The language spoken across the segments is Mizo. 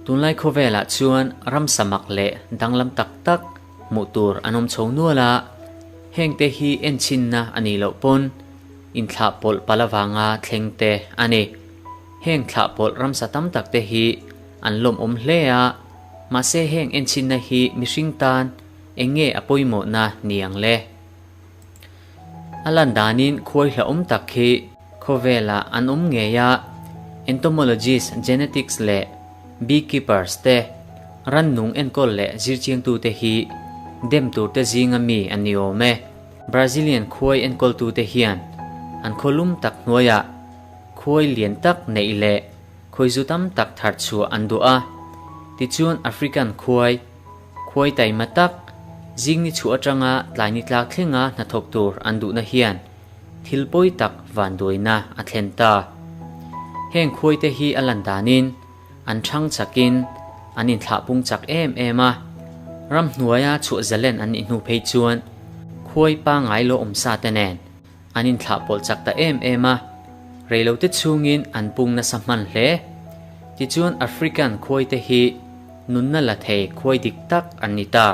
Tunlai khawvelah chuan ramsa mak leh danglam tak tak hmuh tur an awm chho nual a, hengte hi enchinna a nih loh pawn inthlah pawlh palh avanga thleng te a ni. Heng thlah pawlh ramsa tam tak te hi an lawmawm hle a, mahse heng enchinna hi mihring tan eng nge a pawimawhna ni ang le? A lan danin khuai hlauhawm tak hi khawvelah an awm ngei a, entomologist, genetics leh beekeepers te, rannung enkawl leh zirchiangtute hi dem turte zinga mi an ni awm e. Brazilian khuai enkawltute hian an khawlum tak hnuaiah khuai lian tak neih leh khawizu tam tak thar chhuah an duh a, tichuan African khuai, Khuai taima tak, zingni chhuah atanga tlaini tlak thlenga hnathawk tur an duhna hian thil pawi tak vanduaina a thlen ta. Heng khuaite hi a lan danin an thang chakin an inthlahpung chak em em a, ramhnuaia chhuah zalen an nih hnu phei chuan khuai pangngai lo awmsa te nen an inthlahpawlh chak ta em em a, reilote chhungin an pung nasa hman hle. Tichuan African khuaite hi nunna la thei khuai dik tak an ni ta.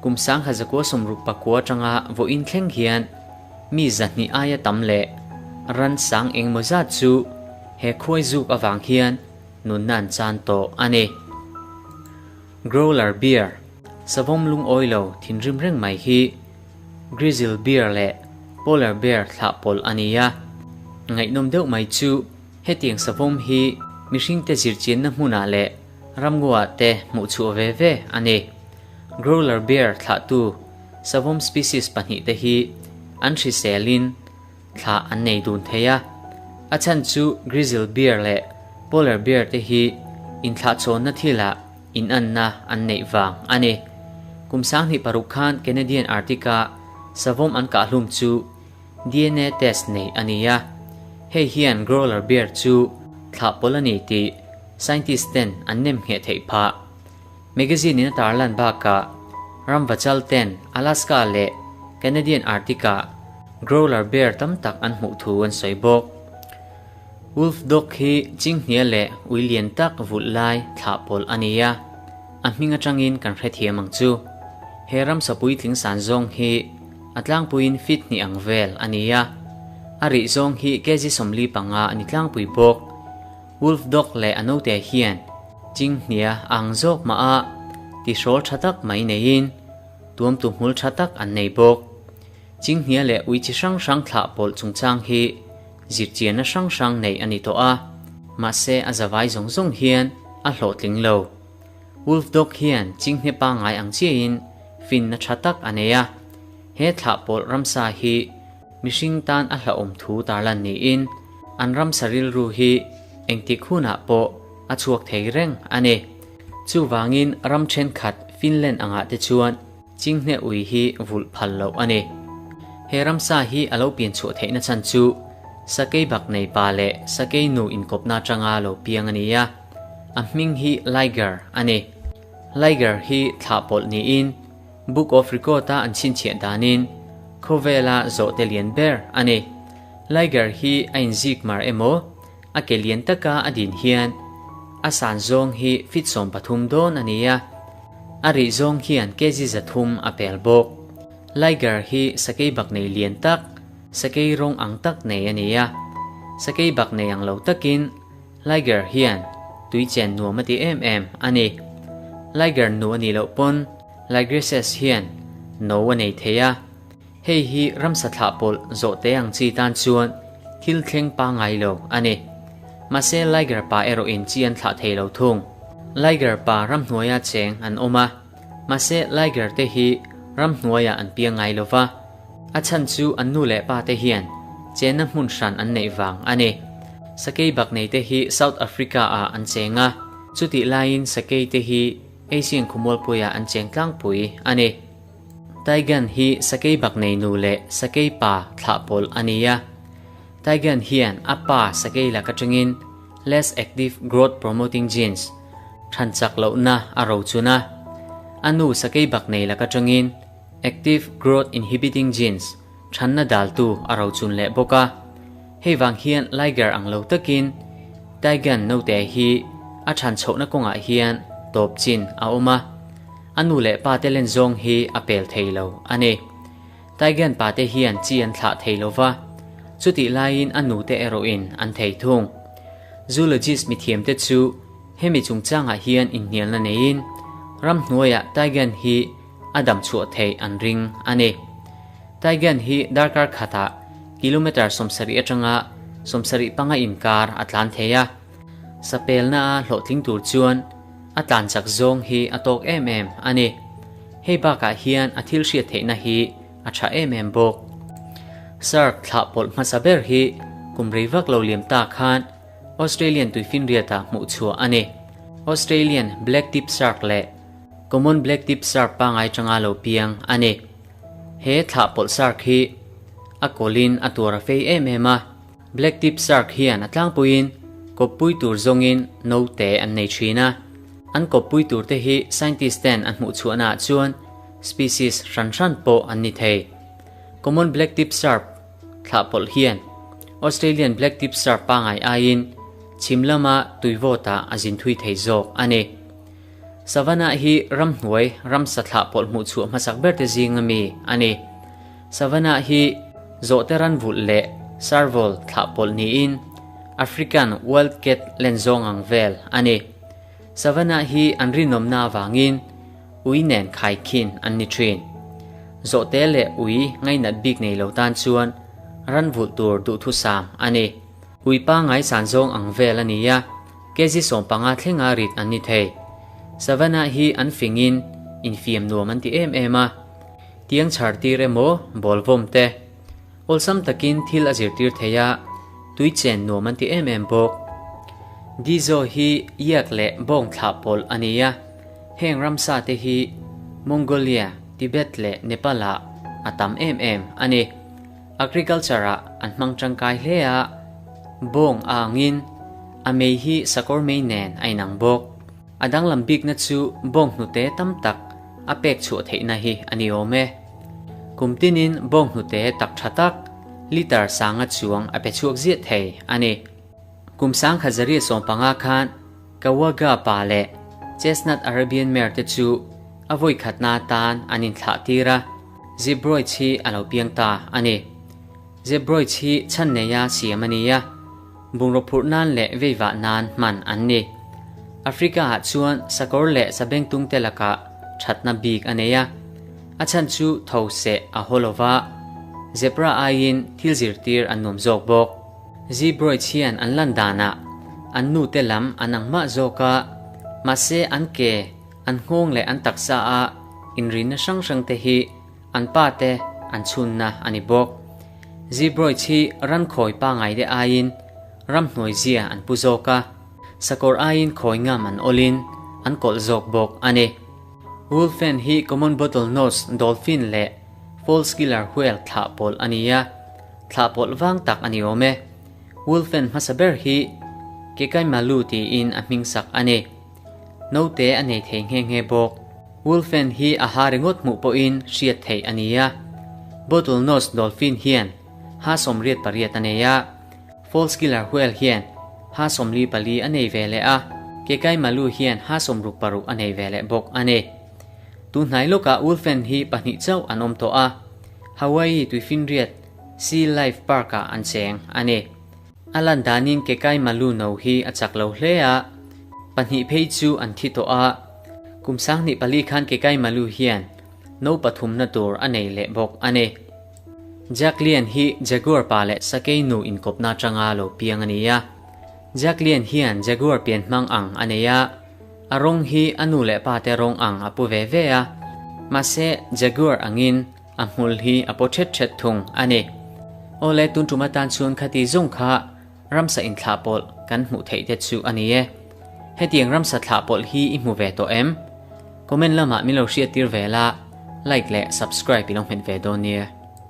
Kum sangha zakua sawmruk pakua atanga vawiin thleng hian mi zahnih aia tam leh ran sang engmaw zat chu he khuai zuk avang hian nunna an chan tawh a ni. Growler beer, savawm lungawi lo thinrim reng mai hi Grizzle bear leh Polar bear thlah pawlh a ni a. Ngaihnawm deuh mai chu hetiang savawm hi mihringte zirchianna hmunah leh ramnguah te hmuh chhuah ve ve a ni. Growler bear thlahtu savawm species pahnihte hi an hriselin thlah an nei dun thei a. A chhan chu Grizzle bear leh Polar bear te hi inthlahchhawnna thilah inanna an neih vang a ni. Kum sanghnih paruk khan Canadian Arctic-a savawm an kahhlum chu DNA test neih a ni a, hei hian growler bear chu thlah pawlh a ni tih scientist ten an nem ngheh theih phah. Magazine in a tarlan bakah ramvachal ten Alaska leh Canadian Arctic-ah growler bear tam tak an hmuh thu an sawi bawk. Wolf dog hi chinghnia leh ui lian tak vulh lai thlah pawlh a ni a, a hming atangin kan hrethiam ang chu. He ramsa puitling san zawng hi a tlangpuiin feet hnih ang vel a ni a, a rih zawng hi kg 45 a ni tlangpui bawk. Wolf dog leh a naute hian chinghnia a ang zawk mah a, tihrawl tha tak mai neiin tuamtu hmul tha tak an nei bawk. Chinghnia leh ui chi hrang hrang thlah pawlh chungchang hi zirchianna hrang hrang neih a ni tawh a, mahse a zavai zawng zawng hian a hlawhtling lo. Wolf dog hian chinghne pangngai ang chiahin finna tha tak a nei a, he thlah pawlh ramsa hi mihring tan a hlauhawm thu tarlan niin an ramsa rilru hi engtik hunah pawh a chhuak thei reng a ni. Chuvangin ram thenkhat Finland angah te chuan Chinghne ui hi vulh phal loh a ni. He ramsa hi a lo pian chhuah theihna chhan chu sakei bak nei pa leh sakei nu inkawpna atanga lo piang a ni a, a hming hi Liger a ni. Liger hi thlah pawlh niin Book of Record-a an chhinchhiah danin khawvela zawhte lian ber a ni. Liger hi a inzik mar emaw a ke lian taka a din hian a san zawng hi feet 13 dawn a ni a, A rih zawng hian kg 300 a pel bawk. Liger hi sakei bak nei lian tak, sakei rawng ang tak nei a ni a. Sakei bak nei ang lo takin Liger hian tui chen nuam a ti em em a ni. Liger nu a nih loh pawn Ligresses hian no a nei thei a. Hei hi ramsa thlah pawlh zawh te ang chi tan chuan thil thleng pangngai lo a ni. Mahse Liger pa erawhin chi an thlah thei lo thung. Liger pa ramhnuaia cheng an awm a, mahse Liger te hi ramhnuaiah an piang ngai lo va, a chhan chu an nu leh pa te hian chenna hmun hran an neih vang a ni. Sakei bak nei te hi South Africa ah an cheng a, chutih laiin sakei te hi Asian khawmualpuiah an cheng tlangpui a ni. Taigan hi sakei bak nei nu leh sakei pa thlah pawlh a ni a. Taigan hian a pa sakei lak atangin less active growth promoting genes, than chak lohna a rochun a. A nu sakei bak nei lak atangin active growth inhibiting genes, thanna daltu a rochun leh bawk a. Hei vang hian Liger ang lo takin Taigan note hi a ṭhan chhohna kawngah hian tawp chin a awm a, a nu leh pa te len zawng hi a pel thei lo a ni. Taigan pa te hian chi an thlah thei lo va, chutih laiin a nu te erawhin an thei thung. Zoologist mithiam te chu hemi chungchangah hian inhnialna neiin ramhnuaiah Taigan hi a dam chhuah theih an ring a ni. Taigan hi darkar khatah kilometre 70 atanga 75 inkar a tlan thei a, sapelna a hlawhtling tur chuan a tlan chak zawng hi a tawk em em a ni. Hei bakah hian a thil hriat theihna hi a tha em em bawk. Shark thlah pawlh hmasa ber hi kum rei vak lo liam ta khan Australian tuifinriatah hmuh chhuah a ni. Australian black tip shark leh Common black tip shark pangai tanga lo piang a ni. He thlah pawlh shark hi a kawlin a tuar a fei em em a. Black tip shark hian a tlangpuiin kawppui tur zawngin note an nei thin a. An kawppui tur te hi scientist ten an hmuh chhuahnaah chuan species hran hran pawh an ni thei. Common black tip shark thlah pawlh hian Australian black tip shark pangai aiin chhim lama tuivawtah a zin thui thei zawk a ni. Savannah hi ramhnuai ramsa thlah pawlh hmuh chhuah hmasak ber te zinga mi a ni. Savannah hi zawhte ranvulh leh serval thlah pawlh niin African wild cat len zawng ang vel a ni. Savannah hi an rinawmna avangin ui nen khaikhin an ni thin. Zawhte leh ui ngainat bik nei lo tan chuan ranvulh tur duhthusam a ni. Ui pangngai san zawng ang vel a ni a, kg 15 thlenga rit an ni thei. Savannah hi an fingin infiam nuam an ti em em a, tiang chhar tir emaw ball vawm te awlsam takin thil a zirtir thei a, tui chen nuam an ti em em bawk. Dizo hi iak leh bawng thlah pawlh a ni a, heng ramsa te hi Mongolia, Tibet leh Nepal ah a tam em em a ni. Agriculture ah an hmang tangkai hle a, bawng a angin a mei hi sakawr mei nen a inang bawk. A danglam bikna chu bawng hnute tam tak a pek chhuah theihna hi a ni awm e. Kum tinin bawng hnute tak tha tak litre sanga chuang a pe chhuak ziah thei a ni. Kum 1915 khan Kawaga pa leh Chestnut Arabian mare te chu a vawi khatna atan an inthlah tir a, Zebroids hi a lo piang ta a ni. Zebroids hi chhan neia siam a ni a, bungraw phurh nan leh veivah nan hman an ni. Africa ah chuan sakawr leh sabengtung te lakah thatna bik a nei a, a chhan chu tho seh a haw lova, zebra aiin thil zirtir an nuam zawk bawk. Zebroids hian an lan danah an nu te lam an ang mah zawk a, mahse an ke, an nghawng leh an taksa a inrinna hrang hrang te hi an pa te an chhunna a ni bawk. Zebroids hi ran khawi pangai te aiin ramhnuai zia an pu zawk a, sakawr aiin khawi ngam an awlin an kawlh zawk bawk a ni. Wolfen hi common bottlenose dolphin leh false killer whale thlah pawlh a ni a, thlah pawlh vang tak a ni awm e. Wolfen hmasa ber hi Kekaimalu tiin a hming sak a ni. Note a nei thei nghe nghe bawk. Wolfen hi a ha ringawt hmuh pawhin hriat theih a ni a. Bottlenose dolphin hian ha 88 a nei a, false killer whale hian ha 44 a nei ve leh a, Kekaimalu hian ha 66 a nei ve leh bawk a ni. Tunhnai lawkah wolfen hi pahnih chauh an awm tawh a, Hawaii tuifinriat Sea Life Park-ah an cheng a ni. A lan danin Kekaimalu no hi a chak lo hle a, pahnih phei chu an thi tawh a. Kum 24 khan Kekaimalu hian no pathumna tur a nei leh bawk a ni. Jack Lian hi Jaguar pa leh sakei nu inkawpna atanga lo piang a ni a. Jack Lian hian Jaguar pian hmang ang a nei a, a rawng hi a nu leh pa te rawng ang a pu ve ve a. Mahse, Jaguar angin a hmul hi a paw thet thet thung a ni. Awle, tun tum atan chuan khati zawng kha ramsa inthlah pawlh kan hmuh theih te chu a ni e. Hetiang ramsa thlah pawlh hi i hmu ve tawh em? Comment lamah min lo hriattir ve la, like leh subscribe i lo hmet ve dawn nia.